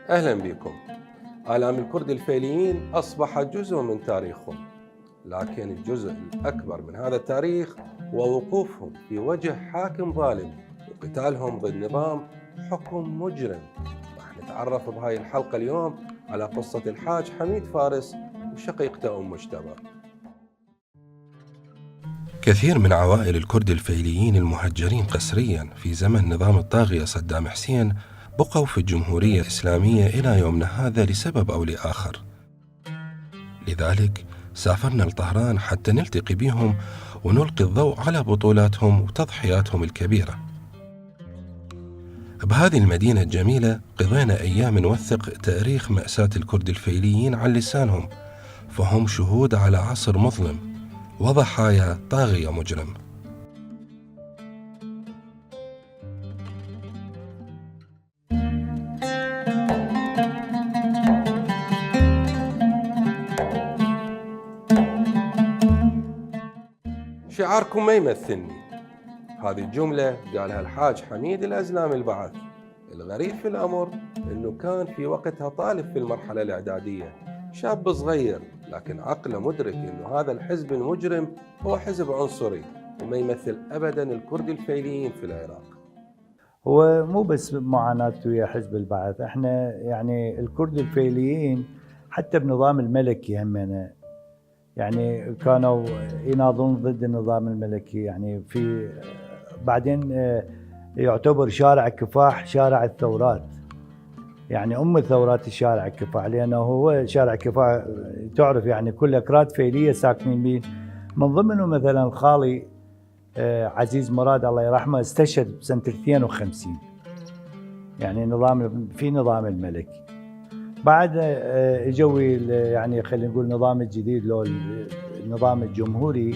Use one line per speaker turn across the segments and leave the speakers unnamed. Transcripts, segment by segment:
أهلا بكم. آلام الكرد الفيليين أصبح جزء من تاريخهم، لكن الجزء الأكبر من هذا التاريخ هو وقوفهم في وجه حاكم ظالم وقتالهم ضد نظام حكم مجرم. راح نتعرف بهاي الحلقة اليوم على قصة الحاج حميد فارس وشقيقته أم مجتبى. كثير من عوائل الكرد الفيليين المهجرين قسريا في زمن نظام الطاغية صدام حسين بقوا في الجمهورية الإسلامية إلى يومنا هذا لسبب أو لآخر. لذلك سافرنا لطهران حتى نلتقي بهم ونلقي الضوء على بطولاتهم وتضحياتهم الكبيرة. بهذه المدينة الجميلة قضينا أيام نوثق تاريخ مأساة الكرد الفيليين عن لسانهم، فهم شهود على عصر مظلم وضحايا طاغية مجرم. شعاركم ما يمثلني، هذه الجملة قالها الحاج حميد الأزلام البعث. الغريب في الأمر أنه كان في وقتها طالب في المرحلة الإعدادية، شاب صغير، لكن عقله مدرك أنه هذا الحزب المجرم هو حزب عنصري وما يمثل أبدا الكرد الفيليين في العراق.
هو مو بس معاناته ويا حزب البعث، احنا يعني الكرد الفيليين حتى بنظام الملكي همنا يعني كانوا يناضون ضد النظام الملكي. يعني في بعدين يعتبر شارع كفاح شارع الثورات، يعني أم الثورات الشارع كفاح، لأنه هو شارع كفاح تعرف يعني كل أكراد فيلية ساكنين بيه. من ضمنه مثلا خالي عزيز مراد الله يرحمه استشهد بسنة 52 يعني نظام الملكي. بعد اجوا يعني خلينا نقول النظام الجديد لو النظام الجمهوري،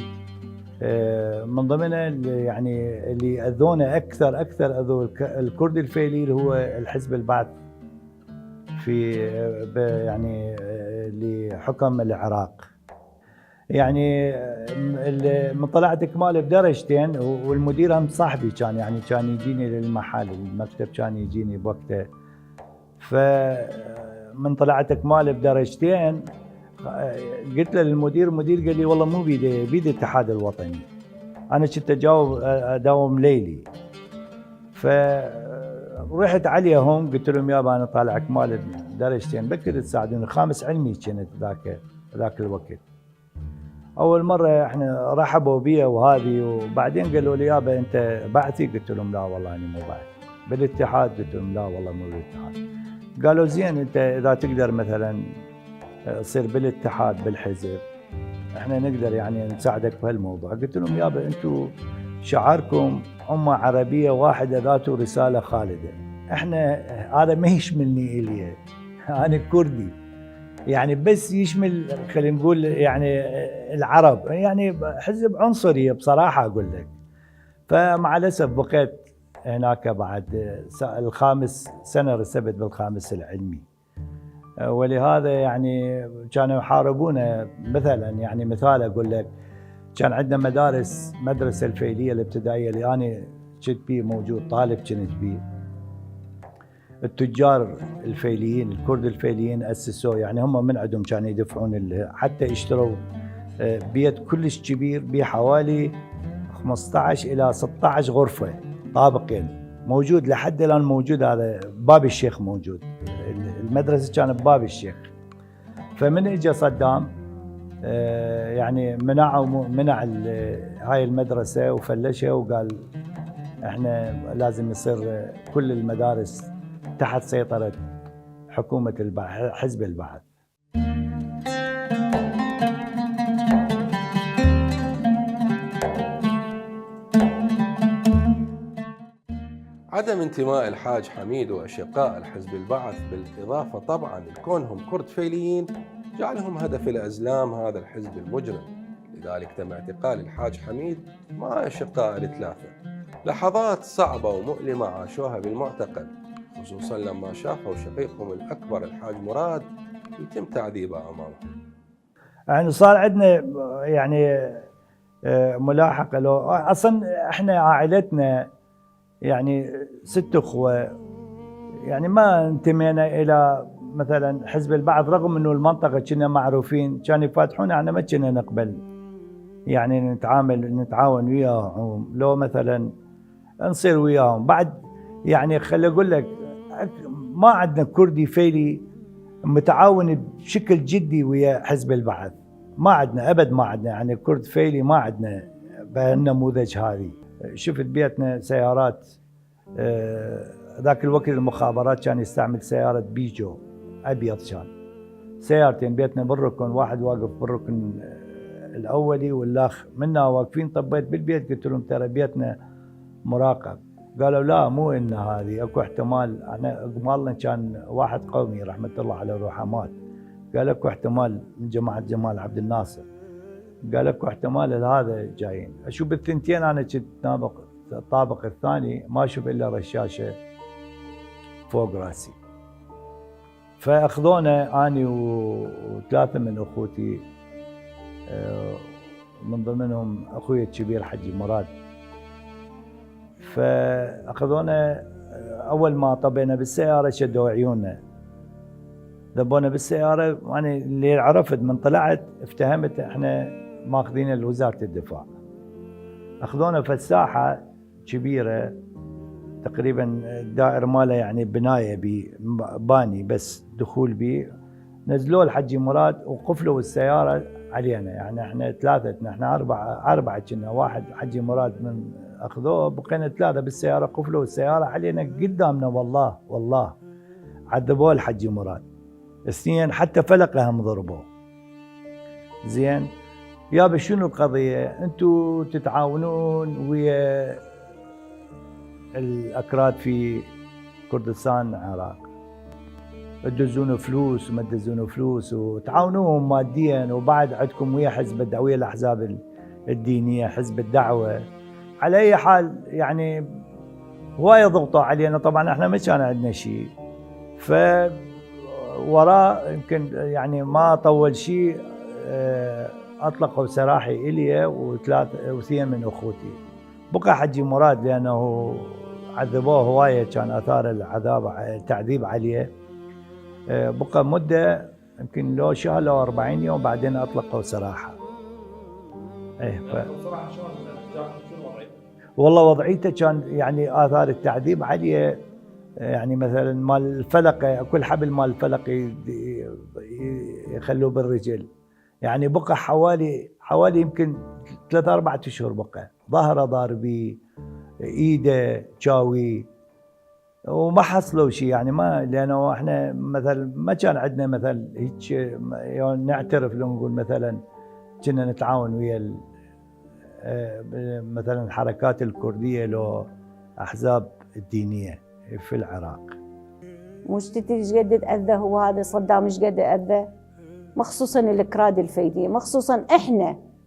من ضمنه يعني اللي اذونا اكثر اذوا الكرد الفيلي هو الحزب البعث في يعني لحكم العراق. يعني من طلعت كمال بدرجتين، والمدير هم صاحبي كان يجيني للمحل المكتب، كان يجيني بوقته. فمن طلعت كمال بدرجتين قلت له للمدير، المدير قال لي والله مو بيدي الاتحاد الوطني، انا كنت اداوم ليلي. فرحت عليهم قلت لهم يابا انا طالع كمال بدرجتين، بكر تساعدوني، خامس علمي كنت ذاك الوقت. اول مره احنا رحبوا بي وهذه، وبعدين قالوا لي يابا انت بعثي؟ قلت لهم لا والله انا مو بعثي. بالاتحاد؟ قلت لهم لا والله مو بالاتحاد. قالوا زين انت اذا تقدر مثلا تصير بالاتحاد بالحزب احنا نقدر يعني نساعدك بهالموضوع. قلت لهم يابا انتم شعاركم أمة عربية واحدة ذات رسالة خالدة، احنا هذا ما يشملني إلي، انا كردي يعني، بس يشمل خلينا نقول يعني العرب، يعني حزب عنصري بصراحة أقول لك. فمع الأسف بقيت هناك بعد الخامس سنة، رسبت بالخامس العلمي، ولهذا يعني كانوا يحاربونا. مثلا يعني مثال أقول لك، كان عندنا مدرسة الفيلية الابتدائية اللي أنا كنت بيه موجود، طالب كنت بيه. التجار الفيليين الكرد الفيليين أسسوه، يعني هم من عندهم كانوا يدفعون حتى اشتروا بيت كلش كبير بحوالي 15 إلى 16 غرفة طابقين، موجود لحد الآن موجود. هذا باب الشيخ موجود، المدرسة كانت بباب الشيخ. فمن اجى صدام يعني منع هاي المدرسة وفلشها وقال احنا لازم يصير كل المدارس تحت سيطرة حكومة البعث، حزب البعث.
عدم انتماء الحاج حميد وأشقاء الحزب البعث بالإضافة طبعا لكونهم كرد فيليين جعلهم هدف الأزلام هذا الحزب المجرم. لذلك تم اعتقال الحاج حميد مع أشقاء الثلاثة. لحظات صعبة ومؤلمة عاشوها بالمعتقل، خصوصا لما شافوا شقيقهم الأكبر الحاج مراد يتم تعذيبه أمامهم.
يعني صار عندنا يعني ملاحقة له. أصلا احنا عائلتنا يعني 6 أخوة، يعني ما انتمينا إلى مثلا حزب البعث، رغم انه المنطقة كنا معروفين، كانوا يفاتحونا، احنا ما كنا نقبل يعني نتعاون وياهم، لو مثلا نصير وياهم بعد. يعني خلي اقول لك ما عندنا كردي فيلي متعاون بشكل جدي ويا حزب البعث، ما عندنا ابد، ما عندنا يعني كرد فيلي ما عندنا بهالنموذج هذه. شفت بيتنا سيارات، ذاك الوقت المخابرات كان يستعمل سيارة بيجو ابيض، كان سيارتين بيتنا بالركن، واحد واقف بالركن الاولي والاخ منا واقفين. طبيت بالبيت قلت لهم ترى بيتنا مراقب، قالوا لا مو ان هذه اكو احتمال. انا قمالنا كان واحد قومي رحمه الله على روحه مات، قال اكو احتمال من جماعه جمال عبد الناصر، قال اكو احتمال هذا جايين. اشوف الثنتين انا كنت نابق الطابق الثاني ما اشوف الا رشاشه فوق راسي. فاخذونا اني وثلاثه من اخوتي، من ضمنهم اخوي الكبير حجي مراد. فاخذونا، اول ما طبينا بالسياره شدوا عيوننا، ذبونا بالسياره، وانا اللي عرفت من طلعت افتهمت احنا ماخذين لوزاره الدفاع. اخذونا في الساحه كبيره تقريبا الدائر ماله يعني بنايه باني بس دخول بي، نزلوه الحجي مراد وقفلوا السياره علينا. يعني احنا ثلاثه، احنا اربعه كنا، واحد حجي مراد من اخذوه، بقينا ثلاثه بالسياره، قفلوا السياره علينا قدامنا. والله عذبوه الحجي مراد، اثنين حتى فلقه هم ضربوه. زين يابا شنو القضيه؟ انتم تتعاونون ويا الاكراد في كردستان العراق، تدزون فلوس وما تدزون فلوس وتعاونوهم ماديا، وبعد عندكم ويا حزب ويا الاحزاب الدينيه، حزب الدعوه. على اي حال يعني هوايه ضغطوا علينا، طبعا احنا ما كان عندنا شيء. ف وراء يمكن يعني ما طول شيء اطلقوا سراحي الي واثنين من اخوتي. بقى حجي مراد لانه عذبوه هوايه، كان اثار التعذيب عليه. بقى مده يمكن لو شهر لو 40 يوم، بعدين اطلقوا سراحه. ايه
صراحه شلون وضعيته؟
والله وضعيته كان يعني اثار التعذيب عليه، يعني مثلا مال الفلقه، كل حبل مال الفلقه يخلوه بالرجل. يعني بقى حوالي يمكن 3-4 اشهر بقى، ظهره ضاربي، ايده شاوي، وما حصلوا شيء. يعني ما، لانه احنا مثلا ما كان عندنا مثل هيك يعني نعترف لو نقول مثلا كنا نتعاون ويا مثلا الحركات الكرديه لو احزاب الدينيه في العراق.
مش ايش قد تاذى هو هذا صدام، ايش قد اذى، مخصوصا الكراد الفيديه، مخصوصا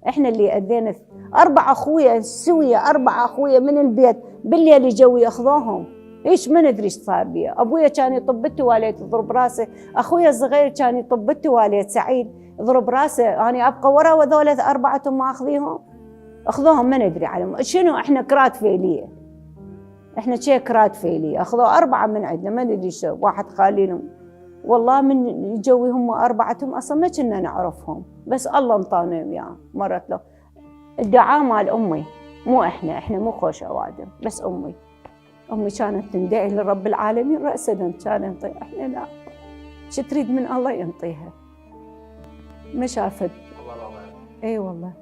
احنا اللي اذينا. 4 اخويا سويه، 4 اخويا من البيت بالليل يجوا ياخذوهم. ايش ما ندري ايش صار بي. ابويا كان يطب التواليت يضرب راسه، اخويا الصغير كان يطب التواليت سعيد يضرب راسه، انا ابقى ورا وذول 4 ما اخذوهم ما ندري عليهم شنو. احنا كراد فيليه، احنا كراد فيليه، اخذوا 4 من عندنا ما ندري شو. واحد خالينهم والله من يجوي هم 4 اصلا ما كنا نعرفهم، بس الله انطانا وياه. مرت له الدعاء مال امي، مو احنا مو خوش اوادم، بس امي كانت تندعي لرب العالمين رأسا كان ينطي، احنا لا، شو تريد من الله ينطيها. ما شافت اي والله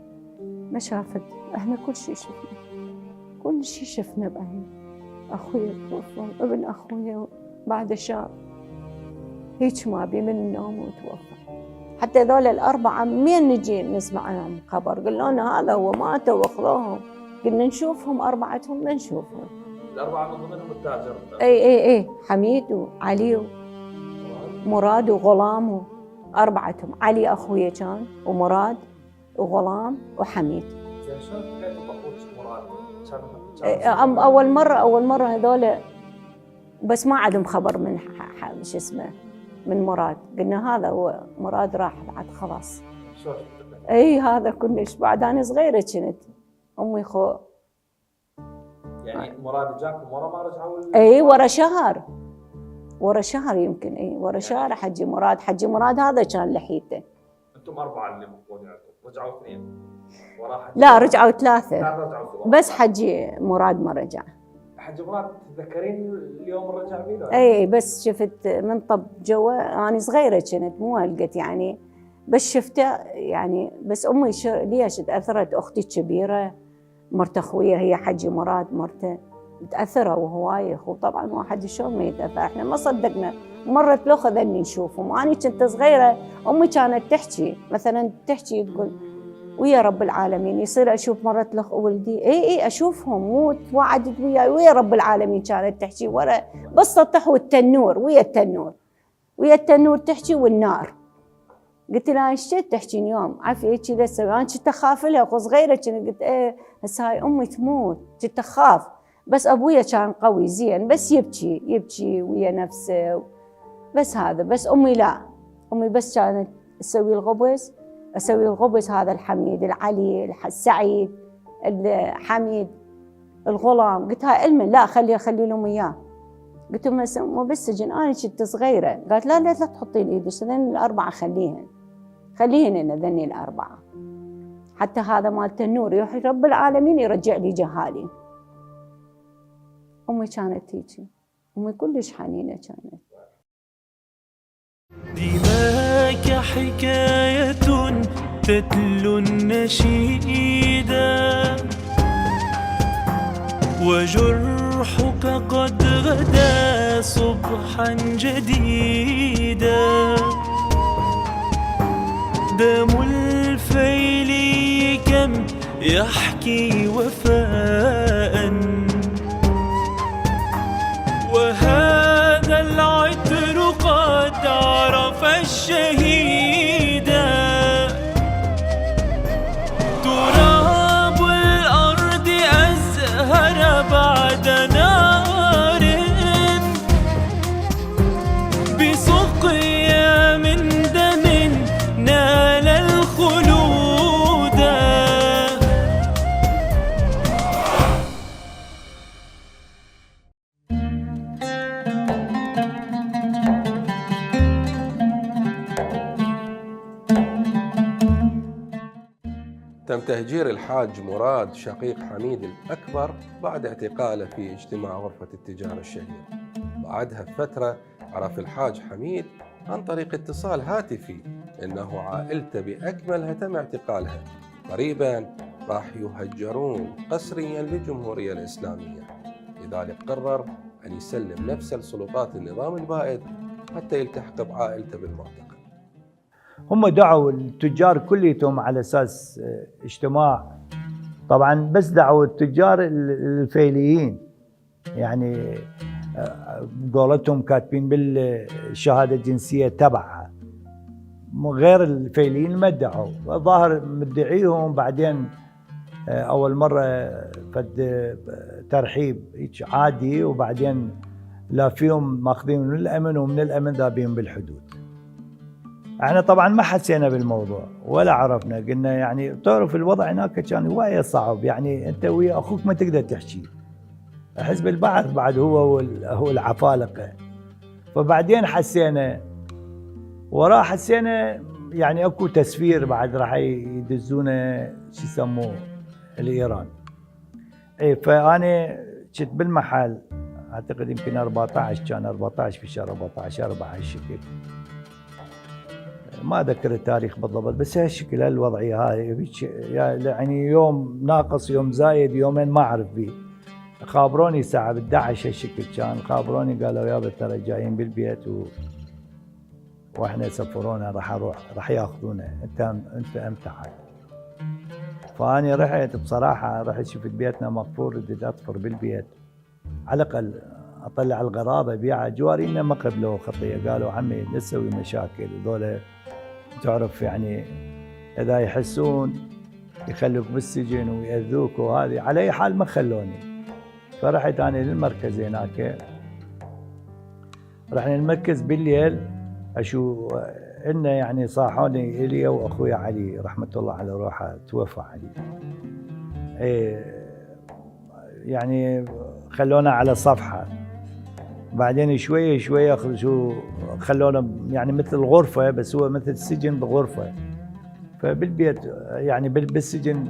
ما شافت. احنا كل شيء شفنا، كل شيء شفنا بعيني. اخويا توفى، ابن اخويا بعد شاب هيك ما بي من النوم وتوفى. حتى هذول الأربعة من نجي نسمع عنهم خبر قلنا لنا هذا هو ماتوا واخذوهم، قلنا نشوفهم أربعتهم ما نشوفهم.
الأربعة من ضمنهم التاجر.
اي حميد وعلي ومراد وغلام، أربعتهم. علي أخويا كان ومراد وغلام وحميد.
زين شلون لقيتوا بأخوك مراد؟
أول مرة هذول بس ما عندهم خبر من شو اسمه من مراد. قلنا هذا هو مراد راح بعد خلاص.
شلون؟
اي هذا كلش. بعد انا صغيره كنت امي
يعني مراد جاكم ورا ما رجعوا
اي ورا شهر يمكن. اي ورا شهر حجي مراد هذا كان لحيته.
انتم 4 اللي مفقودين عندكم، رجعوا 2 ورا حجي؟
لا رجعوا 3
رجعوا
بس حجي مراد ما رجع.
حجي مراد تتذكرين اليوم رجع بيه؟
اي بس شفت من طب جوا. انا صغيره كنت مو هلقت يعني، بس شفته يعني. بس امي ليش تاثرت؟ اختي الكبيره مرت اخويا هي حجي مراد مرته تاثروا هوايه. اخو طبعا واحد شلون ما يتاثر. احنا ما صدقنا. مره لو خذني نشوفهم. انا كنت صغيره امي كانت تحكي مثلا تقول ويا رب العالمين يصير اشوف مرات لخ ولدي. اي اشوفهم مو توعدت ويا رب العالمين كانت تحكي ورا بس سطح والتنور ويا التنور تحكي والنار. قلت لها ايش تحكين يوم عافيه هيك لسه. انا كنت اخاف لها اخو صغيره كنت قلت ايه هسه هاي امي تموت. كنت اخاف. بس ابويا كان قوي زين بس يبكي ويا نفسه بس هذا. بس امي لا، امي بس كانت اسوي الخبز هذا الحميد العلي السعيد الحميد الغلام. قلت هاي علما لا خلي لهم اياه. قلت لهم بالسجن انا كنت صغيره. قالت لا تحطين ايدك ذني الاربعه خليهن ذني الاربعه حتى هذا مال التنور يوحي رب العالمين يرجع لي جهالي. امي كانت هيجي. امي كلش حنينه كانت.
دماك حكاية تتلو النشيدا وجرحك قد غدا صبحا جديدا. دم الفيل كم يحكي وفاء وهذا العطر قد عرف الشهيدا. تراب الأرض أزهر بعد نار بسقيا من دم نال الخلودا.
تم تهجير الحاج مراد شقيق حميد الأكبر بعد اعتقاله في اجتماع غرفة التجارة الشهير. بعدها بفترة عرف الحاج حميد عن طريق اتصال هاتفي أنه عائلته بأكملها تم اعتقالها. قريبا راح يهجرون قسريا للجمهورية الإسلامية. لذلك قرر أن يسلم نفسه لسلطات النظام البائد حتى يلتحق بعائلته بالمعتقل.
هم دعوا التجار كليتهم على اساس اجتماع. طبعا بس دعوا التجار الفيليين يعني قولتهم كاتبين بالشهاده الجنسيه تبعها. غير الفيليين ما ادعوا. ظاهر مدعيهم بعدين اول مره فد ترحيب هيك عادي وبعدين لا فيهم ماخذين من الامن ومن الامن ذابين بالحدود. احنا طبعا ما حسينا بالموضوع ولا عرفنا. قلنا يعني تعرف الوضع هناك كان هوايه صعب. يعني انت ويا اخوك ما تقدر تحكي. حزب البعث بعد هو العفالقه. فبعدين حسينا وراه حسينا يعني اكو تسفير بعد راح يدزونا شو يسموه الايران. اي فانا كنت بالمحل اعتقد يمكن 14 في شهر 14 4 هالشكل. ما اذكر التاريخ بالضبط، بس هالشكل هالوضعيه هاي يعني يوم ناقص يوم زايد يومين ما اعرف بيه. خابروني الساعه 11 هالشكل كان، خابروني قالوا يابا ترى جايين بالبيت واحنا يسفرونا راح ياخذونا، انت امتى حاجه. فاني رحت بصراحه، رحت شفت بيتنا مقفول، رديت اطفر بالبيت على الاقل اطلع الغراضه ابيعها. جوارينا ما قبلوا خطيه، قالوا عمي لا تسوي مشاكل، هذول تعرف يعني اذا يحسون يخلوك بالسجن ويأذوك وهذه. على اي حال ما خلوني، فرحت انا للمركز هناك. رحنا المركز بالليل اشو إنه يعني صاحوني إلي وأخوي علي رحمة الله على روحه، توفى علي. يعني خلونا على صفحة، بعدين شوية شوية خلونا يعني مثل الغرفة، بس هو مثل السجن بغرفة. فبالبيت يعني بالسجن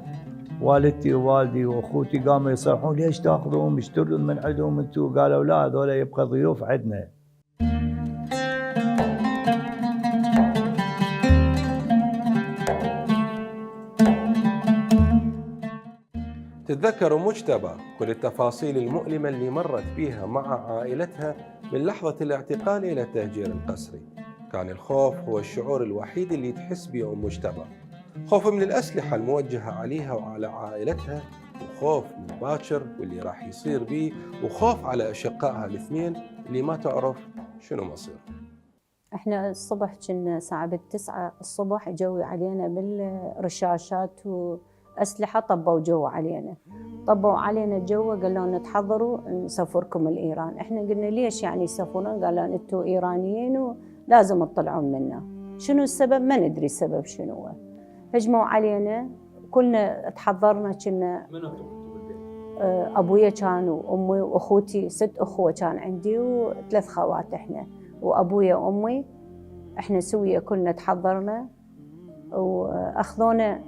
والدتي ووالدي واخوتي قاموا يصيحون ليش تاخذون اشترون من عندهم انتم؟ قالوا لا هذول يبقى ضيوف عندنا.
تتذكر مجتبى كل التفاصيل المؤلمة اللي مرت بيها مع عائلتها من لحظة الاعتقال إلى التهجير القسري. كان الخوف هو الشعور الوحيد اللي تحس به أم مجتبى، خوف من الأسلحة الموجهة عليها وعلى عائلتها، وخوف من باكر واللي راح يصير بيه، وخوف على أشقائها الاثنين اللي ما تعرف شنو مصير.
احنا الصبح كنا الساعة 9 الصبح جوي علينا بالرشاشات وأسلحة، طبوا جو علينا، طبوا علينا جو، قالوا لنا تحضروا نسفركم الإيران. احنا قلنا ليش يعني يسفرون؟ قالوا انتوا إيرانيين ولازم تطلعون منا. شنو السبب؟ ما ندري السبب شنو هو. هجموا علينا كلنا تحضرنا. كنا أبويا كان وأمي وأخوتي، 6 أخوة كان عندي و3 خوات احنا، وأبويا وأمي احنا سوية كلنا تحضرنا وأخذونا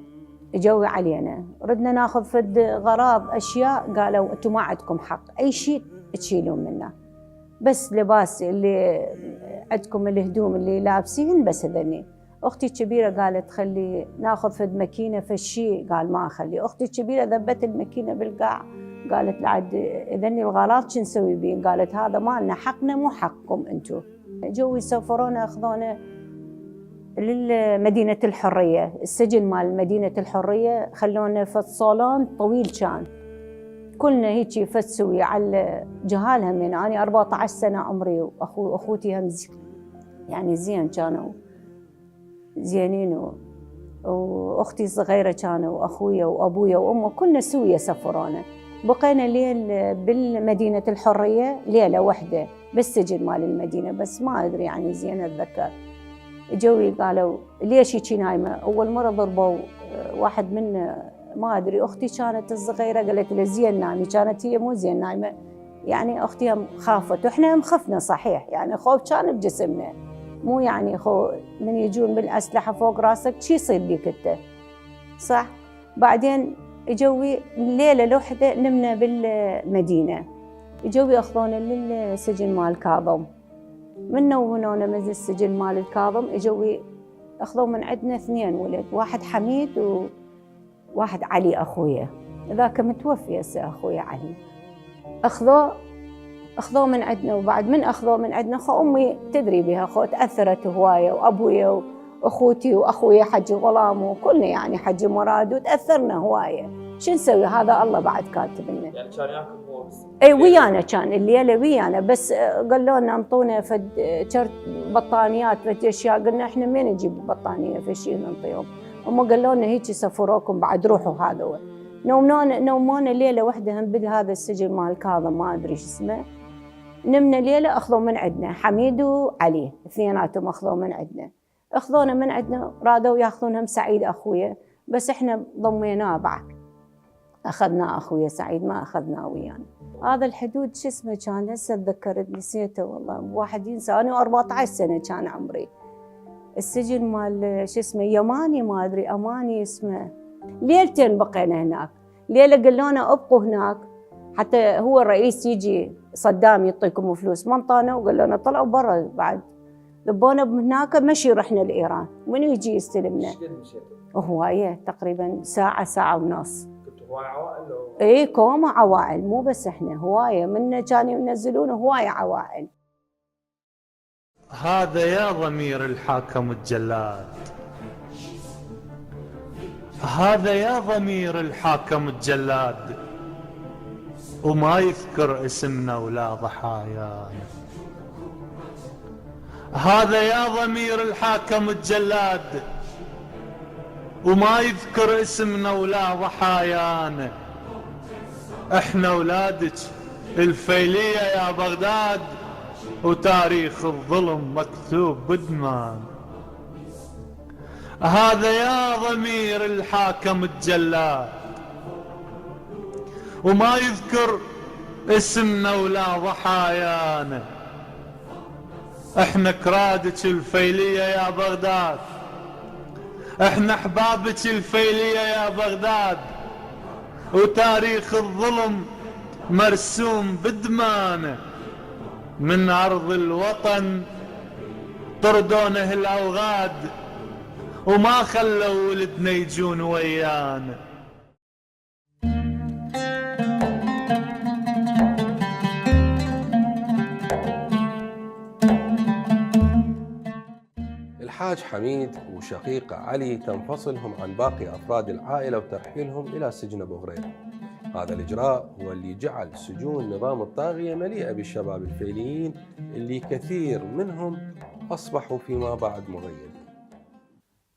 جوي علينا. ردنا ناخذ فد غراض أشياء، قالوا أنتم ما عندكم حق أي شيء تشيلون منه، بس لباس اللي عندكم الهدوم اللي لابسين بس هذني. أختي الكبيرة قالت خلي ناخذ فد ماكينة فشي، قال ما أخلي. أختي الكبيرة ذبت الماكينة بالقاع، قالت لعد إذني الغراض شو نسوي بيه؟ قالت هذا مالنا، حقنا مو حقكم أنتم. جو يسافرونا أخذونا للمدينة الحرية، السجن مال مدينة الحرية. خلونا فد صالون طويل كان، كلنا هيك فتسوي على جهالها. من أنا 14 سنة عمري، وأخوتي هم يعني زين كانوا زينين، وأختي صغيرة كانوا، وأخويا وأبويا وأمه كلنا سوية سفرونا. بقينا ليل بالمدينة الحرية ليلة واحدة بالسجن مال المدينة، بس ما أدري يعني زين أتذكر. جوي قالوا ليش هيك نايمة؟ أول مرة ضربوا واحد منا ما أدري، أختي كانت الصغيرة قالت له زين نامي، كانت هي مو زين نايمة. يعني أختي هم خافت وإحنا هم خفنا صحيح، يعني خوف كان بجسمنا، مو يعني من يجون بالأسلحة فوق راسك شي يصير بيك أنت، صح؟ بعدين جوي ليلة لوحدة نمنا بالمدينة. جوي أخذونا للسجن مال كاظم، من نومونا من السجن مال الكاظم. جوي أخذوا من عندنا 2 ولد، واحد حميد وواحد علي أخويا، ذاك متوفي هسه أخويا علي. أخذوه من عندنا، وبعد من أخذوه من عندنا أمي تدري بها تأثرت هواية، وأبويا وأخوتي وأخويا حجي غلام وكلنا يعني حجي مراد، وتأثرنا هواية. شو نسوي؟ هذا الله بعد كاتب لنا.
يعني كان ياكل هو بس؟
اي ويانا، كان الليله ويانا، بس قالوا لنا انطونا فد شرط بطانيات فد اشياء. قلنا احنا منين نجيب بطانيه فشي نعطيهم؟ هم قالوا لنا هيك يسفروكم بعد روحوا. هذا هو. نومونا ليله واحده هم بهذا السجن مال كاظم ما ادري شو اسمه. نمنا ليله اخذوا من عندنا حميد وعلي، اثنيناتهم اخذوا من عندنا. اخذونا من عندنا، رادوا ياخذونهم سعيد اخويا، بس احنا ضميناه بعد، اخذنا اخويا سعيد ما اخذناه ويانا. هذا الحدود شو اسمه كان، هسه تذكرت نسيته والله، واحد ينسى. انا 14 سنه كان عمري. السجن مال شو اسمه يماني ما ادري اماني اسمه. ليلتين بقينا هناك، ليله قالوا لنا ابقوا هناك حتى هو الرئيس يجي صدام يعطيكم فلوس، ما انطانا، وقال لنا طلعوا برا بعد. ذبونا هناك مشي رحنا لإيران. منو يجي يستلمنا؟
ايش قد مشيتوا؟
هواية تقريبا ساعة ساعة ونص.
كنتوا هواي عوائل لو؟
اي كومة عوائل، مو بس احنا، هواية منا كانوا ينزلون هواية عوائل.
هذا يا ضمير الحاكم الجلاد، هذا يا ضمير الحاكم الجلاد، وما يذكر اسمنا ولا ضحايانا. هذا يا ضمير الحاكم الجلاد، وما يذكر اسمنا ولا ضحايانا. احنا اولادك الفيلية يا بغداد، وتاريخ الظلم مكتوب بدمان. هذا يا ضمير الحاكم الجلاد، وما يذكر اسمنا ولا ضحايانا. احنا كرادك الفيلية يا بغداد، احنا احبابك الفيلية يا بغداد، وتاريخ الظلم مرسوم بدمانه. من أرض الوطن طردونه الأوغاد، وما خلوا ولدنا يجون ويانا.
الحاج حميد وشقيقه علي تنفصلهم عن باقي أفراد العائلة وترحيلهم إلى سجن أبو غريب. هذا الإجراء هو اللي جعل سجون نظام الطاغية مليئة بالشباب الفيليين اللي كثير منهم أصبحوا فيما بعد مغيبين.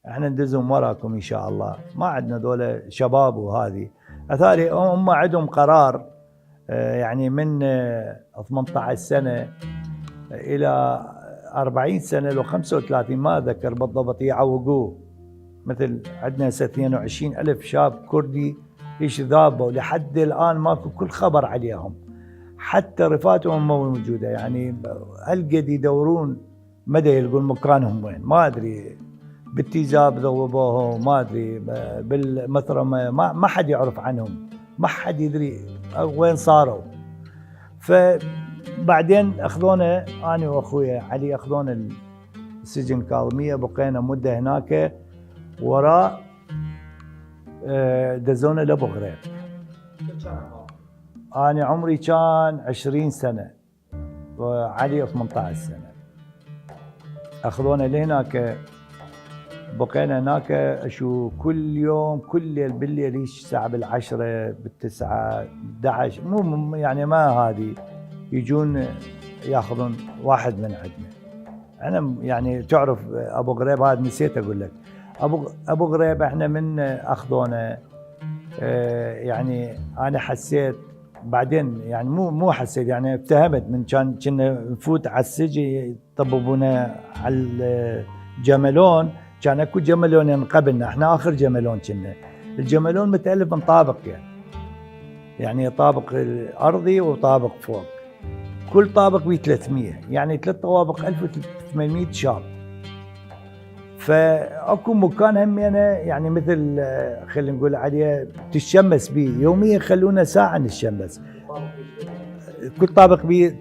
احنا ندزهم وراكم ان شاء الله، ما عندنا دولة شباب وهذه. اثاري هم عندهم قرار يعني من 18 سنة الى 40 سنة لو 35 ما اذكر بالضبط يعوقوه. مثل عندنا هسه 22,000 شاب كردي ايش ذابوا لحد الان ماكو كل خبر عليهم، حتى رفاتهم مو موجوده. يعني هالقد يدورون مدى يلقون مكانهم وين، ما ادري. بالتيزاب ذوبوهم، ما ادري بالمثرمه، ما حد يعرف عنهم، ما حد يدري وين صاروا. فبعدين اخذونا انا واخويا علي، اخذونا السجن كاظميه، بقينا مده هناك. وراء دزونا لابو غريب. انا عمري كان 20 سنه وعلي 18 سنه. اخذونا لهناك، بقينا هناك. اشو كل يوم كل ليل بالليل الساعه 10 9 11 مو يعني ما هذه يجون ياخذون واحد من عندنا. انا يعني تعرف ابو غريب هذا نسيت اقول لك. ابو غريب احنا من اخذونا يعني انا حسيت بعدين، يعني مو حسيت، يعني اتهمت من كنا نفوت على السجن يطببونا على الجملون. كان اكو جملون قبلنا، احنا اخر جملون كنا. الجملون متالف من طابق، يعني طابق الارضي وطابق فوق، كل طابق ب 300، يعني 3 طوابق 1800 شاب. فاكو مكان همينه يعني مثل خلينا نقول عليه تشمس به يوميا، خلونا ساعه نتشمس. كل طابق ب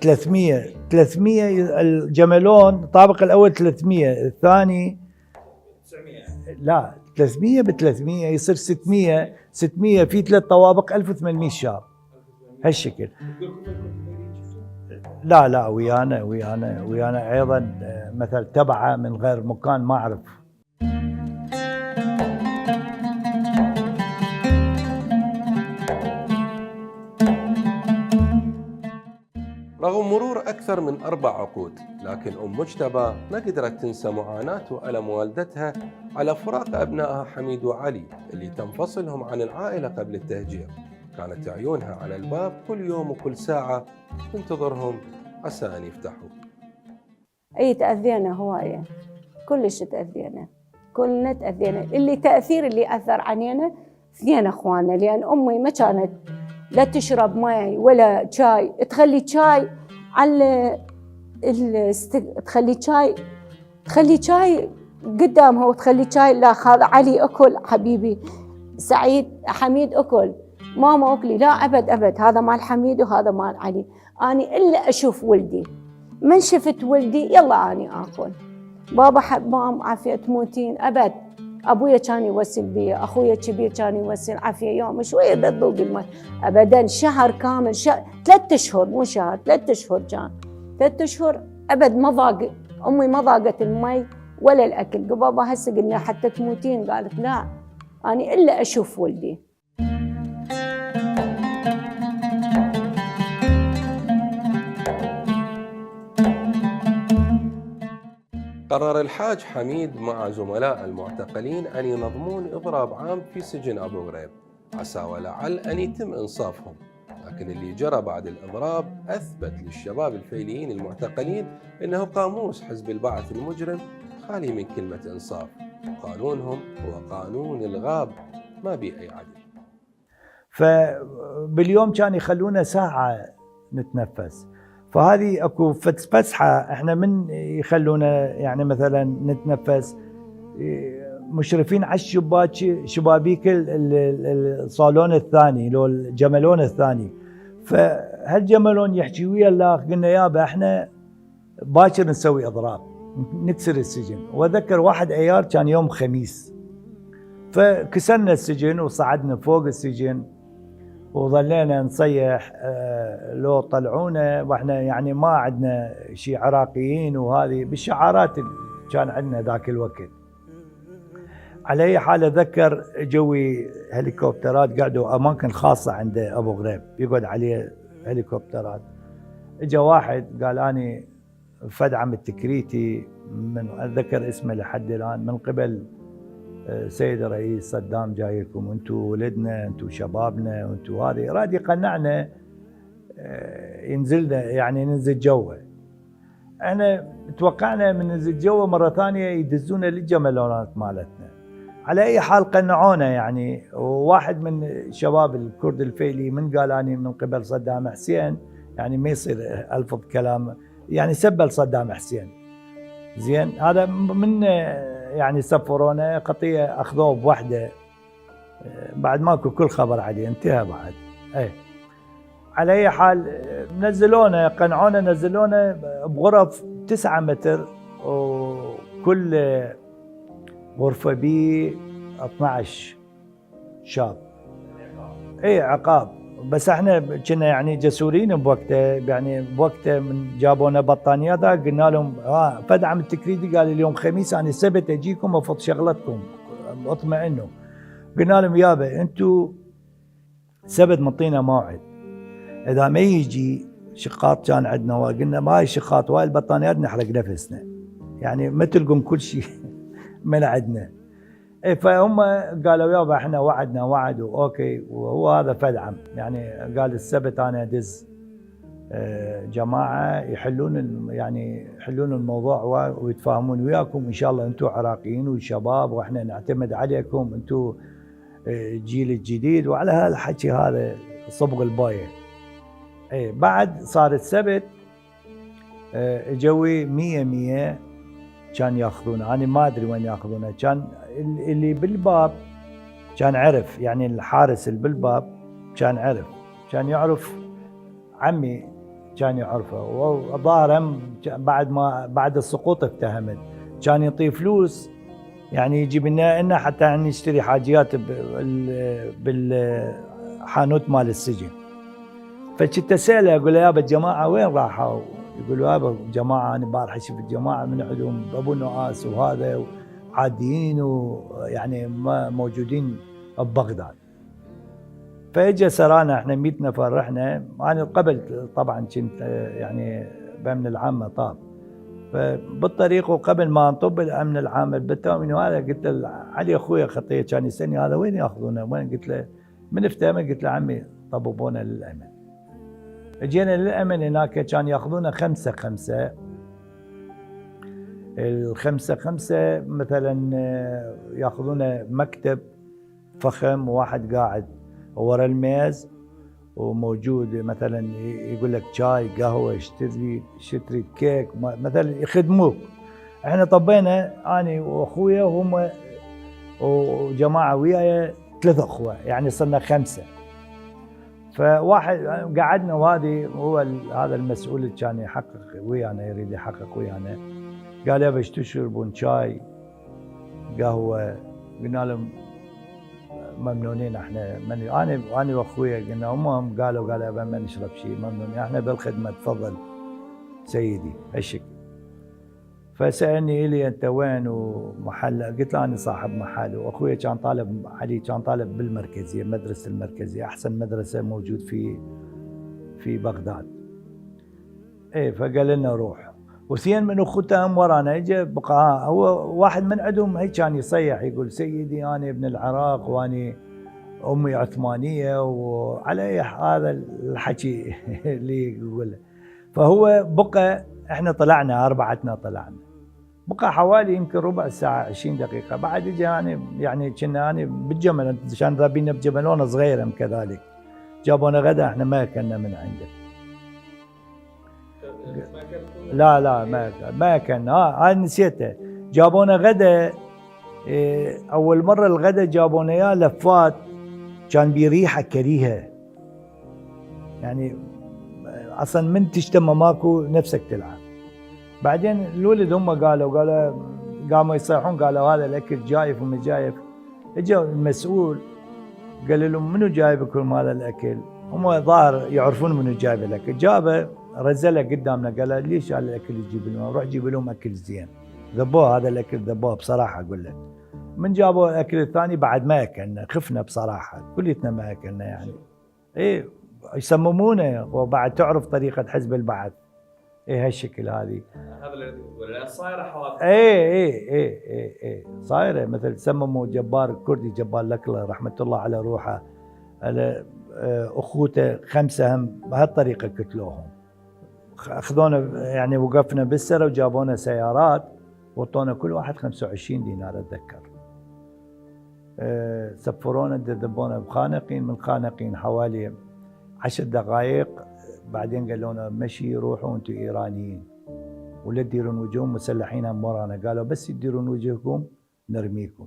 300 الجملون. الطابق الاول 300، الثاني
900.
لا 300 ب 300 يصير 600 في 3 طوابق 1800 شاب هالشكل. لا ويانا ايضا مثل تبعه من غير مكان ما اعرف.
رغم مرور أكثر من 4 عقود، لكن أم مجتبى ما قدرت تنسى معاناة وألم والدتها على فراق أبنائها حميد وعلي اللي تنفصلهم عن العائلة قبل التهجير. كانت عيونها على الباب كل يوم وكل ساعة تنتظرهم عسى أن يفتحوا.
اي تأذينا هواية، كلش تأذينا، كلنا تأذينا. اللي تأثير اللي أثر علينا 2 أخواننا، لأن أمي ما كانت لا تشرب ماء ولا شاي، تخلي شاي على تخلي شاي قدامها وتخلي شاي. لا هذا علي أكل، حبيبي سعيد حميد أكل، ماما أكلي. لا أبد هذا مال حميد وهذا مال علي. أنا إلا أشوف ولدي من شفت ولدي يلا اني اكل. بابا حب مام عافيه تموتين ابد. ابويا كان يوسل بي، اخويا الكبير كان يوسل عافيه يوم شويه بتذوق المي ابدا. شهر كامل 3 اشهر مو شهر، 3 اشهر كان 3 اشهر ابد ما ضاق. امي ما ضاقت المي ولا الاكل. بابا هسه قلنا حتى تموتين، قالت لا اني الا اشوف ولدي.
قرر الحاج حميد مع زملاء المعتقلين أن ينظمون إضراب عام في سجن أبو غريب عسى ولعل أن يتم إنصافهم. لكن اللي جرى بعد الإضراب أثبت للشباب الفيليين المعتقلين أنه قاموس حزب البعث المجرم خالي من كلمة إنصاف. قانونهم هو قانون الغاب ما بيه أي عدل.
فباليوم كان يخلونا ساعة نتنفس، فهذه اكو فسحه احنا من يخلونا يعني مثلا نتنفس مشرفين على الشباك، شبابيك الصالون الثاني لو الجملون الثاني. فهالجملون يحكي ويا الله، قلنا يابا احنا باكر نسوي اضراب نكسر السجن. واذكر 1 ايار كان يوم خميس، فكسرنا السجن وصعدنا فوق السجن وظلينا نصيح لو طلعونا، واحنا يعني ما عندنا شيء عراقيين وهذه بالشعارات اللي كان عندنا ذاك الوقت. على اي حال اتذكر جوي هليكوبترات قعدوا اماكن خاصه عند ابو غريب يقعد عليه هليكوبترات. اجا واحد قال اني فدعم التكريتي، من اتذكر اسمه لحد الان، من قبل سيد الرئيس صدام جاي لكم، انتم ولدنا، انتم شبابنا، وانتم هذه راد يقنعنا ينزلنا يعني ننزل جوه. احنا توقعنا من ننزل جوه مره ثانيه يدزونا للجملونات مالتنا. على اي حال قنعونا يعني. وواحد من شباب الكرد الفيلي من قال اني من قبل صدام حسين، يعني ما يصير الفظ كلام، يعني سب صدام حسين. زين هذا من يعني سفرونا قضيه اخذوه بوحده بعد ماكو كل خبر عليه، انتهى بعد. اي على اي حال نزلونا قنعونا، نزلونا بغرف 9 متر وكل غرفه بي 12 شاب. اي عقاب. بس احنا كنا يعني جسورين بوقته، يعني بوقته من جابونا بطانيات قلنا لهم فدعم التكريدي قال اليوم خميس انا سبت اجيكم افض شغلتكم اطمئنوا. قلنا لهم يابا انتم سبت منطينا موعد، اذا ما يجي شقات كان عندنا وقلنا ما هي شقات وهاي البطانيات نحرق نفسنا، يعني ما تلقون كل شيء من عندنا. فهم قالوا يابا احنا وعدنا وعد واوكي، وهو هذا فدعم. يعني قال السبت انا ادز جماعه يحلون يعني يحلون الموضوع ويتفاهمون وياكم ان شاء الله، انتم عراقيين وشباب واحنا نعتمد عليكم، انتم الجيل الجديد. وعلى هالحكي هذا صبغ البايه. اي بعد صار السبت جوي 100 كان ياخذونه، انا ما ادري وين ياخذونه. كان اللي بالباب كان عرف، يعني الحارس اللي بالباب كان عرف، كان يعرف عمي كان يعرفه، وظاهر بعد السقوط اتهمت، كان يعطيه فلوس يعني يجيب لنا حتى نشتري حاجيات بالحانوت مال السجن. فكنت اساله اقول له يابا الجماعه وين راحوا؟ يقولوا يابا جماعه انا بارح اشوف الجماعه من عندهم ابو نواس وهذا عاديين ويعني ما موجودين ببغداد. فاجى سرانا احنا 100 نفر رحنا. انا قبل طبعا كنت يعني بامن العام طاب، فبالطريق وقبل ما نطب الامن العام بالتامين وهذا قلت له علي اخوي خطيه كان يسالني هذا وين ياخذونه وين؟ قلت له من افتهمه، قلت له عمي طببونا للامن. جينا للامن هناك كان ياخذونا 5-5. ال5-5 مثلا ياخذونا مكتب فخم وواحد قاعد ورا الميز وموجود مثلا يقول لك شاي قهوه اشتري كيك مثلا يخدموك. احنا طبينا انا واخويا وهم وجماعه وياي 3 اخوه، يعني صرنا 5. فواحد قعدنا، وهذه هو هذا المسؤول اللي كان يحقق ويانا، يريد يحقق ويانا، قال يابا ايش تشربون شاي قهوه؟ قلنا لهم ممنونين احنا، انا واخويا قلنا، هم قالوا يابا ما نشرب شيء، ممنونين احنا بالخدمه، تفضل سيدي هالشكل. فسالني الي انت وين ومحل؟ قلت له انا صاحب محل، واخويا كان طالب، علي كان طالب بالمركزيه، مدرسه المركزيه، احسن مدرسه موجود في بغداد. ايه فقال لنا روح، وثنين من اخوته هم ورانا، اجى بقى هو واحد من عندهم هيك كان يصيح يقول سيدي انا ابن العراق واني امي عثمانيه، وعلى هذا الحكي اللي يقوله. فهو بقى احنا طلعنا اربعتنا، طلعنا بقى حوالي يمكن ربع ساعه 20 دقيقه، بعد اجى يعني كنا انا بالجمل، كان ذابينا بجبل وانا صغير كذلك، جابونا غدا احنا ما اكلنا من عنده. لا ما كان، هاي نسيته. جابونا غدا، اول مره الغدا جابونا اياه لفات، كان بريحه كريهه، يعني اصلا من تشتم ماكو نفسك تلعب. بعدين الولد هم قاموا يصيحون، قالوا هذا الاكل جايف وما جايف. اجى المسؤول قال لهم منو جايب لكم هذا الاكل؟ هم ظاهر يعرفون منو جايب الاكل، جابه رزله قدامنا، قال ليش هذا الاكل يجيب لهم؟ روح جيب لهم اكل زين. ذبوه هذا الاكل، ذبوه بصراحه اقول لك. من جابوا الاكل الثاني بعد ما اكلنا، خفنا بصراحه، كليتنا ما اكلنا يعني. ايه يسممونه، وبعد تعرف طريقه حزب البعث، ايه هالشكل هذه.
هذا اللي ولا صايره حوادث.
ايه صايره، مثل سمموا جبار الكردي، جبار لكله رحمه الله على روحه، على اخوته 5 هم بهالطريقه قتلوهم. اخذونا يعني، وقفنا بالسره وجابونا سيارات وطونا كل واحد 25 دينار اتذكر. سفرونا دذبونا بخانقين، من خانقين حوالي 10 دقائق، بعدين قالوا لنا مشي روحوا انتم ايرانيين ولا تديرون وجههم، مسلحين هم ورانا، قالوا بس تديرون وجهكم نرميكم.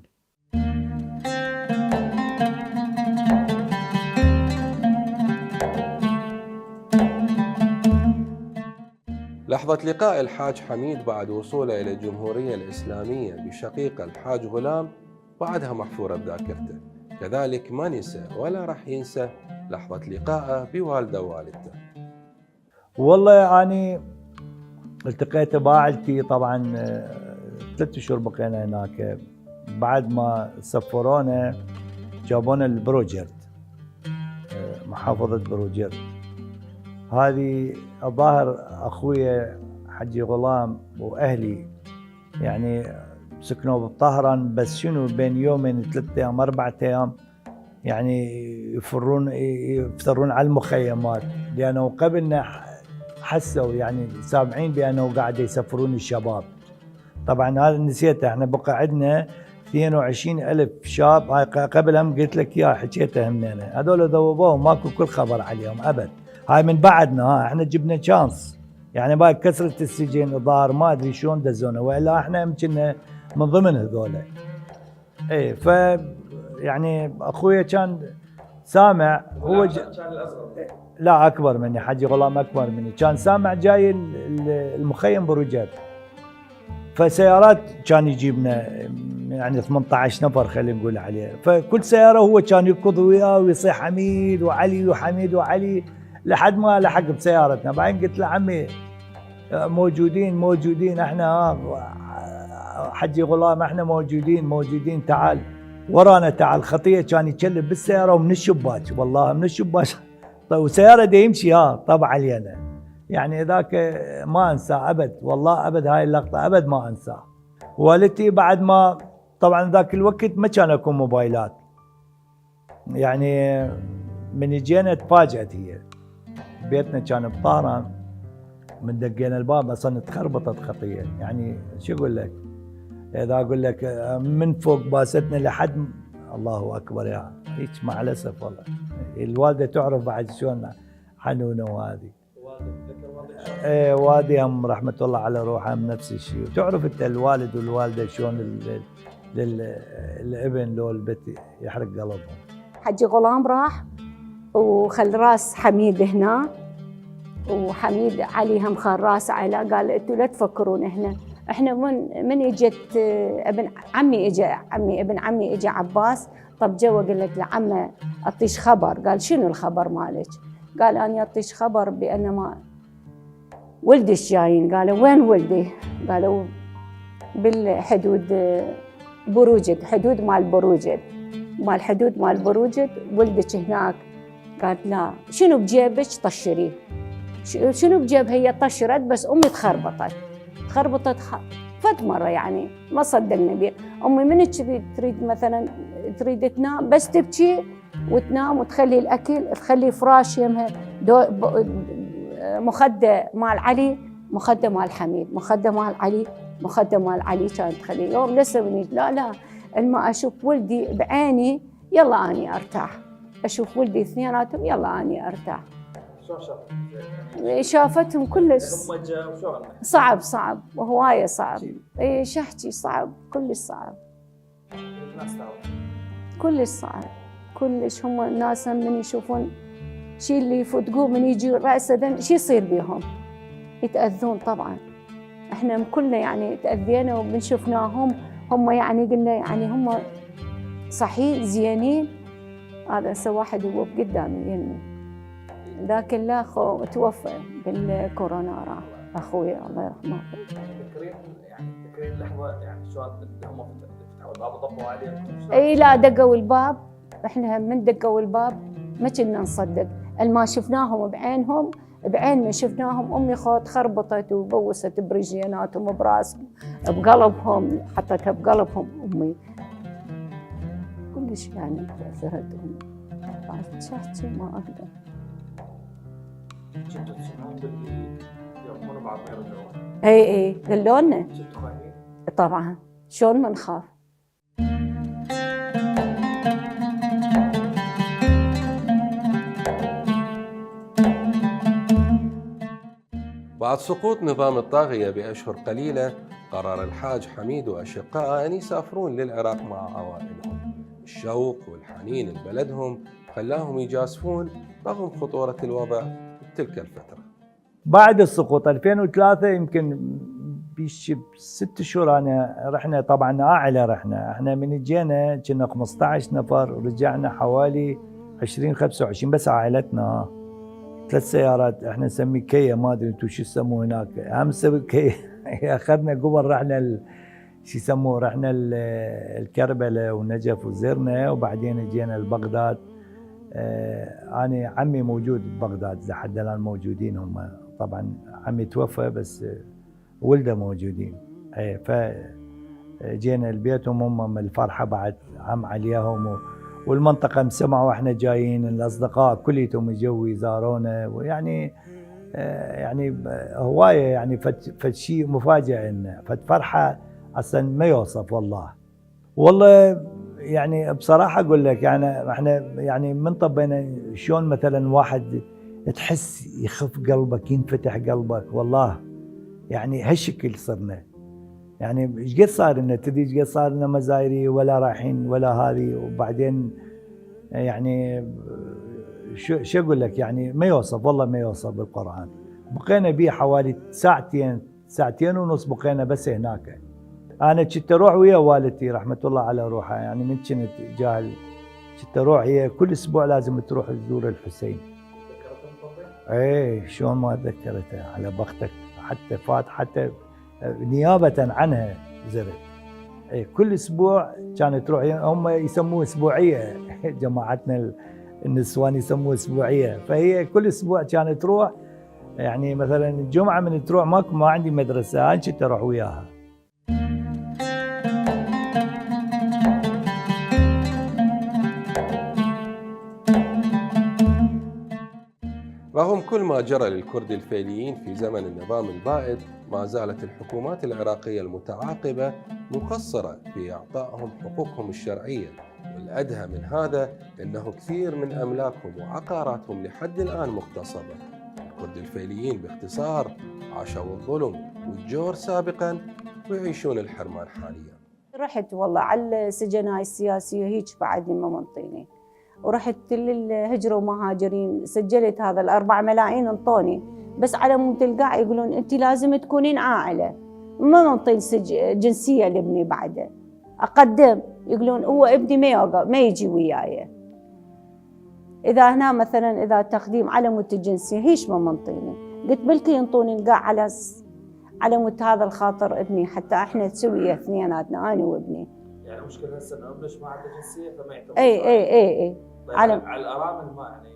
لحظة لقاء الحاج حميد بعد وصوله إلى الجمهورية الإسلامية بشقيقه الحاج غلام بعدها محفورة بذاكرته، كذلك ما نسى ولا راح ينسى لحظة لقائه بوالده ووالدته.
والله أنا التقيت بعائلتي طبعا 3 أشهر بقينا هناك، بعد ما سفرونا جابونا البروجرت، محافظة بروجرت. هذه الظاهر أخويا حجي غلام وأهلي يعني سكنوا بطهران، بس شنو بين يومين 3 أيام 4 أيام يعني يفترون على المخيمات، لأنه قبلنا حسوا يعني سامعين بأنه قاعد يسفرون الشباب. طبعا هذا نسيته، احنا بقى عندنا 22,000 شاب، هاي قبلهم قلت لك يا حكيته همينه، هذول ذوبوهم ماكو كل خبر عليهم ابد. هاي من بعدنا، احنا جبنا شانس يعني، باي كسرة السجن الظاهر ما ادري شلون دزونا، والا احنا يمكن من ضمن هذول. ايه ف يعني اخويا كان سامع، هو
كان الاصغر،
لا اكبر مني، حجي غلام اكبر مني، كان سامع جاي المخيم بروجرت، فسيارات كان يجيبنا يعني 18 نفر خلينا نقول عليه، فكل سياره هو كان يركض وياه ويصيح حميد وعلي وحميد وعلي لحد ما لحق بسيارتنا. بعدين قلت له عمي موجودين احنا، حجي غلام احنا موجودين تعال ورانا تعال. خطيه كان يتكلم بالسياره ومن الشباك، والله من الشباك طيب، وسياره دي يمشي طبع علينا يعني. ذاك ما انساه ابد، والله ابد، هاي اللقطه ابد ما انساه. والدتي بعد ما طبعا ذاك الوقت ما كان اكو موبايلات يعني، من جينا تفاجأت هي، بيتنا كان بطهران، من دقينا الباب اصلا تخربطت خطيه يعني. شو اقول لك، اذا اقول لك من فوق باستنا لحد الله اكبر يا هيك، مع الاسف والله. الوالده تعرف بعد شلون حنونه، وهذه والدهم رحمه الله على روحهم نفس الشيء. وتعرف انت الوالد والوالده شلون الابن لو البت يحرق قلبهم.
حجي غلام راح وخل راس حميد هنا، وحميد علي هم خل راس على. قال انتوا لا تفكرون احنا من اجت ابن عمي ابن عمي اجى عباس. طب جوا قال لك لعمه اعطيش خبر. قال شنو الخبر مالك؟ قال اني اعطيش خبر بان ما ولدش جايين. قالوا وين ولدي؟ قالوا بالحدود بروجد، حدود مال بروجد، مال حدود مال بروجد ولدك هناك. قالت لا. شنو بجيبك؟ طشريه. شنو بجيبها؟ هي طشرت بس امي تخربطت فت مره يعني ما صدقنا بيه. امي من تريد مثلا تريد تنام بس تبكي وتنام وتخلي الاكل، تخلي فراش يمها مخده مال علي، مخده مال حميد، مخده مال علي، مخده مال علي. كانت تخلي يوم لسه لا لما اشوف ولدي بعيني يلا اني ارتاح، اشوف ولدي اثنيناتهم يلا اني ارتاح.
شلون شافت؟
شافتهم كلش
هم جاوا شلون؟
صعب وهوايه صعب. اي شحكي صعب، كلش صعب،
الناس تعرف
كلش صعب، كلش. هم الناس من يشوفون شي اللي يفوتقوه من يجي رأسا شي يصير بيهم؟ يتأذون طبعا. احنا كلنا يعني تأذينا وبنشوفناهم. هم يعني قلنا يعني هم صحيح زينين. هذا هسه واحد هو قدامي يمي ذاك الاخ توفى بالكورونا راح اخوي الله يرحمه.
تذكرين لحظه يعني شلون هم فتحوا الباب وطبوا عليهم؟
اي لا دقوا الباب. احنا من دقوا الباب ما كنا نصدق. ما شفناهم بعينهم، بعين ما شفناهم. امي خوت خربطت وبوست برجيناتهم براسهم بقلبهم، حطتها بقلبهم امي. كلش يعني تاثرتهم. بعد شحكي ما اقدر.
كنتوا تسمعون باللي يأمرون بعض ما يرجعون؟
اي قالوا لنا
كنتوا خايفين؟
طبعا، شلون ما نخاف.
بعد سقوط نظام الطاغية بأشهر قليلة قرر الحاج حميد وأشقائه أن يسافرون للعراق مع عوائلهم. الشوق والحنين لبلدهم خلاهم يجازفون رغم خطورة الوضع تلك الفترة.
بعد السقوط 2003 يمكن ب6 شهور انا رحنا طبعا عائله. احنا من جينا كنا 15 نفر ورجعنا حوالي 20-25 بس عائلتنا. 3 سيارات احنا نسميه كيا، ما ادري انتم شو تسموه هناك. هم نسوي كيا. اخذنا قبل رحنا شو يسموه، رحنا الكربلاء والنجف وزرنا وبعدين جينا لبغداد. انا عمي موجود ببغداد لحد الان موجودين هم. طبعا عمي توفى بس ولده موجودين. اي فجينا لبيتهم هم من الفرحه بعد عم عليهم والمنطقه مسمعوا واحنا جايين. الاصدقاء كليتهم يجوا يزارونا ويعني يعني هوايه يعني فد شيء مفاجئ لنا، فد فرحه اصلا ما يوصف. والله يعني بصراحه اقول لك يعني احنا يعني من طبينا شلون مثلا واحد تحس يخف قلبك ينفتح قلبك. والله يعني هالشكل صرنا. يعني ايش قد صار لنا تدري ايش قد صار لنا مزايري ولا رايحين ولا هذه. وبعدين يعني شو اقول لك يعني ما يوصف، والله ما يوصف بالقران. بقينا بيه حوالي ساعتين ونص بقينا بس هناك. انا كنت اروح ويا والدتي رحمه الله على روحها، يعني من كنت جاهل كنت اروح هي كل اسبوع لازم تروح تزور الحسين. ايه شلون ما اتذكرتها على بختك. حتى فات حتى نيابه عنها زرت. ايه كل اسبوع كانت تروح. هم يسموه اسبوعيه جماعتنا النسوان يسموه اسبوعيه. فهي كل اسبوع كانت تروح. يعني مثلا الجمعه من تروح ما عندي مدرسه انا كنت اروح وياها.
رغم كل ما جرى للكرد الفيليين في زمن النظام البائد، ما زالت الحكومات العراقية المتعاقبة مقصرة في إعطائهم حقوقهم الشرعية. والأدهى من هذا أنه كثير من أملاكهم وعقاراتهم لحد الآن مغتصبة. الكرد الفيليين باختصار عاشوا الظلم والجور سابقا ويعيشون الحرمان حاليا.
رحت والله على السجناء السياسية هيك بعدني ما منطيني. ورحت للهجرة ومهاجرين سجلت هذا ال4 ملايين انطوني، بس على مود القاع يقولون انت لازم تكونين عائلة، ما منطين جنسية لابني بعده. اقدم يقولون هو ابني ما يجي وياي. اذا هنا مثلا اذا تقديم على مود الجنسية هيش ما منطيني، قلت بلكي ينطوني القاع على مود هذا الخاطر ابني، حتى احنا سوية اثنيناتنا انا وابني.
يعني المشكله هسه انه ابنك ما عنده جنسيه فما يعتبر.
اي
طيب
على
الارامل ما يعني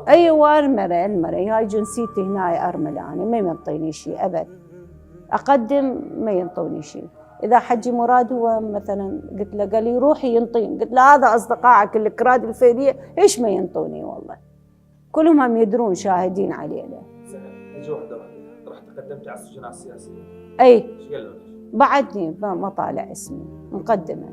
ايوه المرة هاي جنسيتي هنا ارمله، انا ما ينطيني شيء ابد. اقدم ما ينطوني شيء. اذا حجي مراد هو مثلا قلت له قال لي روحي ينطين، قلت له هذا اصدقائك الكراد الفيليه ايش ما ينطوني، والله كلهم هم يدرون شاهدين علينا.
نجي وحده رحت قدمت على السجناء السياسيه.
اي
ايش قالوا لك؟
بعدني ما طالع اسمي مقدمه.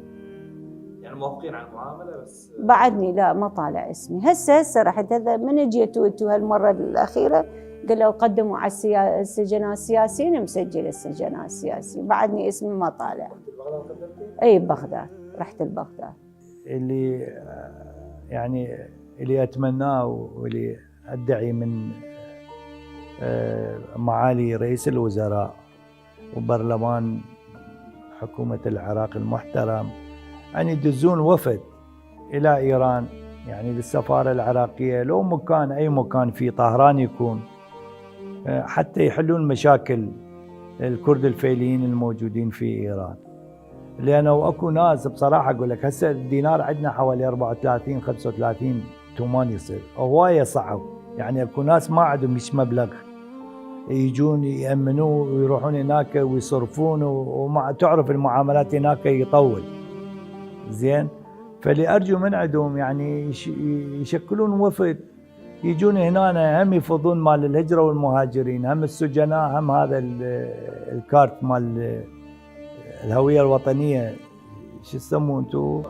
يعني موافقين على المعامله بس
بعدني لا ما طالع اسمي. هسه رحت هذا من جيت هالمره الاخيره قالوا قدموا على السجناء السياسيين، مسجل السجناء السياسيين، بعدني اسمي ما طالع. اي بغداد، رحت لبغداد.
اللي يعني اللي اتمناه واللي ادعي من معالي رئيس الوزراء وبرلمان حكومة العراق المحترم أن يدزون وفد إلى إيران، يعني للسفارة العراقية لو مكان أي مكان في طهران يكون، حتى يحلون مشاكل الكرد الفيليين الموجودين في إيران. لأنه أكو ناس بصراحة أقول لك هسه الدينار عندنا حوالي 34 35 تومان يصير، هواية صعب. يعني أكو ناس ما عندهم مش مبلغ يجون يأمنوه ويروحون هناك ويصرفون، ومع تعرف المعاملات هناك يطول زين. فاللي أرجو من عندهم يعني يشكلون وفد يجون هنا، هم يفضون مال الهجرة والمهاجرين، هم السجناء، هم هذا الكارت مال الهوية الوطنية، شو يسموه انتو؟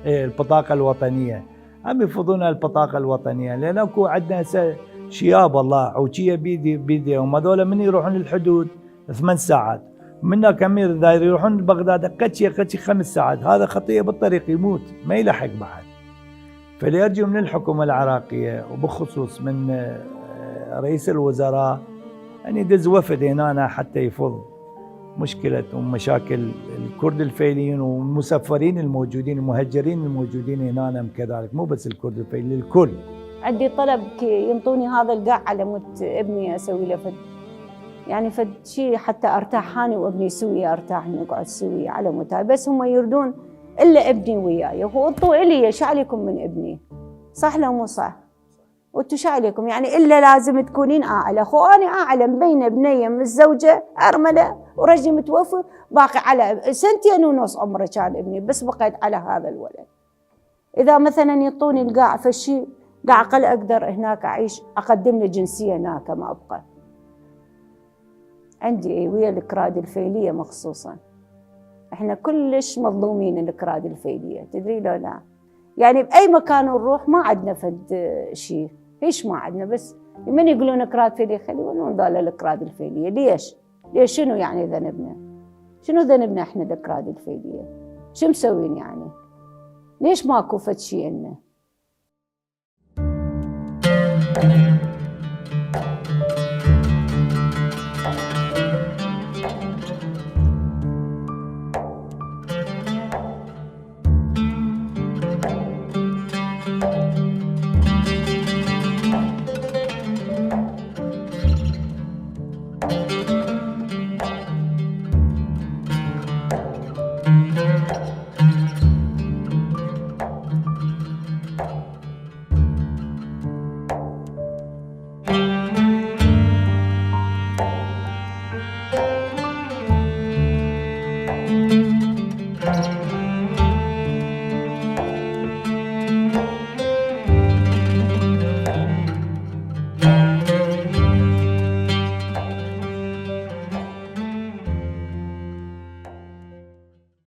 ايه البطاقة الوطنية، هم يفضون البطاقة الوطنية. لأن اكو عندنا هسه شياب الله عوجية بيديهم، هذول من يروحون للحدود 8 ساعات، منا كمير اذا يروحون لبغداد قتشي 5 ساعات، هذا خطية بالطريق يموت ما يلحق بعد. فليرجو من الحكومة العراقية وبخصوص من رئيس الوزراء أن يدز وفد هنا حتى يفض مشكلة ومشاكل الكرد الفيليين والمسفرين الموجودين المهجرين الموجودين هنا كذلك، مو بس الكرد الفيليين الكل.
عندي طلب ينطوني هذا القاع على مود ابني اسوي له يعني فد شيء حتى ارتاح اني وابني سويه، ارتاح نقعد سويه على مود هاي، بس هم يردون الا ابني وياي. هو انطوا الي شو عليكم من ابني؟ صح لو مو صح؟ وانتو شو عليكم يعني الا لازم تكونين عائله؟ خو انا عائله مبينه بنيه متزوجه ارمله ورجلي متوفى، باقي على 2.5 سنين عمره كان ابني، بس بقيت على هذا الولد. اذا مثلا يعطوني القاع فشي قاع اقل اقدر هناك اعيش، اقدم له جنسيه هناك ما ابقى. عندي ويا الكراد الفيليه مخصوصا، احنا كلش مظلومين الكراد الفيليه، تدري لو لا؟ يعني باي مكان نروح ما عندنا فد شيء، ايش ما عندنا، بس من يقولون كراد فيليه خلي يقولون ذول الكراد الفيليه. ليش؟ شنو يعني ذنبنا؟ شنو ذنبنا احنا الكراد الفيليه؟ شو مسوين يعني؟ ليش ماكو فد شيء لنا؟